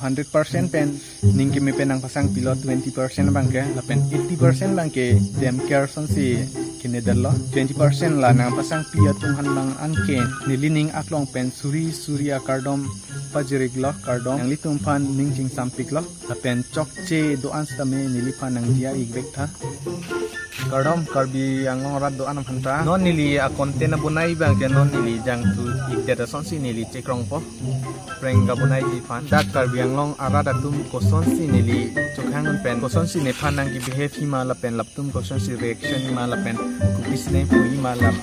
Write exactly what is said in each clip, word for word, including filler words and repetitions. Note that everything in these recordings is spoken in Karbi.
Hundred percent pen ning keme pen nangpasangpilo twenty percent abangke, lapen eighty percent abangke dem care asonsi kenedetlo. Twenty percent la nangpasangpi atum aphan abang anke neli ning aklong pen suri suri akardom pajiriklo, kardom. Nanglitum aphan ning chingsampiklo. Lapen chokche do-an sitame neliphan nangdiya-ik vek tha. Kardom Karbi Anglong arat do-an aphan ta. Non neli a-content abonai abangke non neli jangthu-ikdet asonsi neli chekrongpo. Prank kabonaiji aphan. Dak Karbi Anglong arat atum kosonsi neli chokhang un pen, kosonsi nephan nangkebehave hima lapen latum kosonsi reaction hima lapen kopisi nangpu hima lap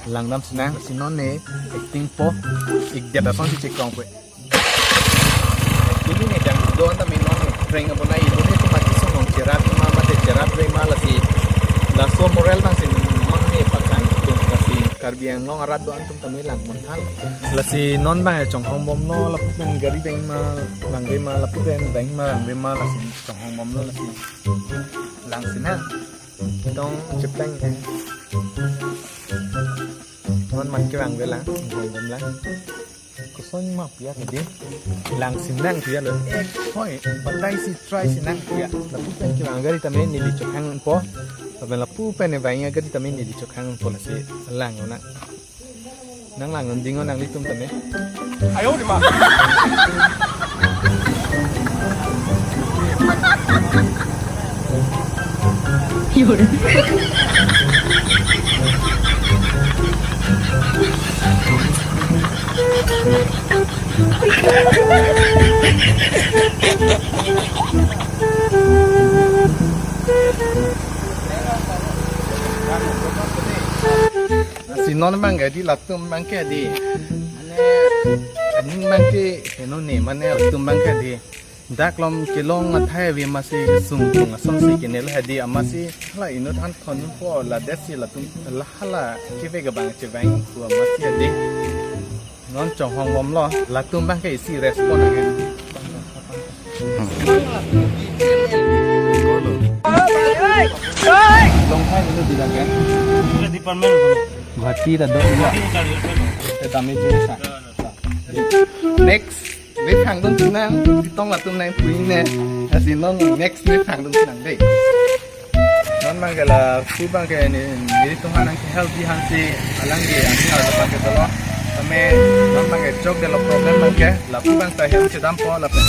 langdam sinang. Si non ne acting po-ikdet asonsi chekrongpo. Ili ne jangthu do-an tame non ne prank abonai, ili ne tumak kisong nong cherap ma mate cherap re ma, lasi laso moral abangsi non ne pachangtum, lasi Karbi Anglong arat do-an atum tame langnon tha. Lasi non abang chonghong bomlo, lapu pen gari vangma, vangve ma, lapu pen vangma, vangve ma, lasi chonghong bomlo, lasi lang sinang. Tong chepleng ke. Non man kevangve lang, chonghong bomlang. Koson ma pu ya tadi. Lang sinang pu ya lo. Eh, hoi, batai si try sinang pu ya. Lapu pen kevang gari tame neli chokhang unpo. Lapen lapu pen ne vang gari tame neli chokhang unpo, lasi lang nang. Nang lang nang ding-o nanglitum tame. Ayo di ma. Si non abangke di, latum abangke di. Mane, aning abangke, heno ne, mane latum abangke di. Dak malom kelong athai ave masi sungkung asonsi kenelo hedi, amatsi hala inut aphan thonpo, ladet si latum la hala kevek abang chevangpo amatsi hedi. Non chonghong bomlo, latum abangke isi respond ave. Long time dulu bilang ya. Department. Guwahati ta do ya. Tame je sa. Next, next hangdun sinang, titong latum nangpu-ik ne. Lasi non next next hangdun sinang dei. Non abangke lapu abangke ne, nelitum aphan nangke-help ji aphansi alang ke ani arta abangke dolo. Tame non abangke chokdetlo problem abangke, lapu abang ta help chedampo lapen.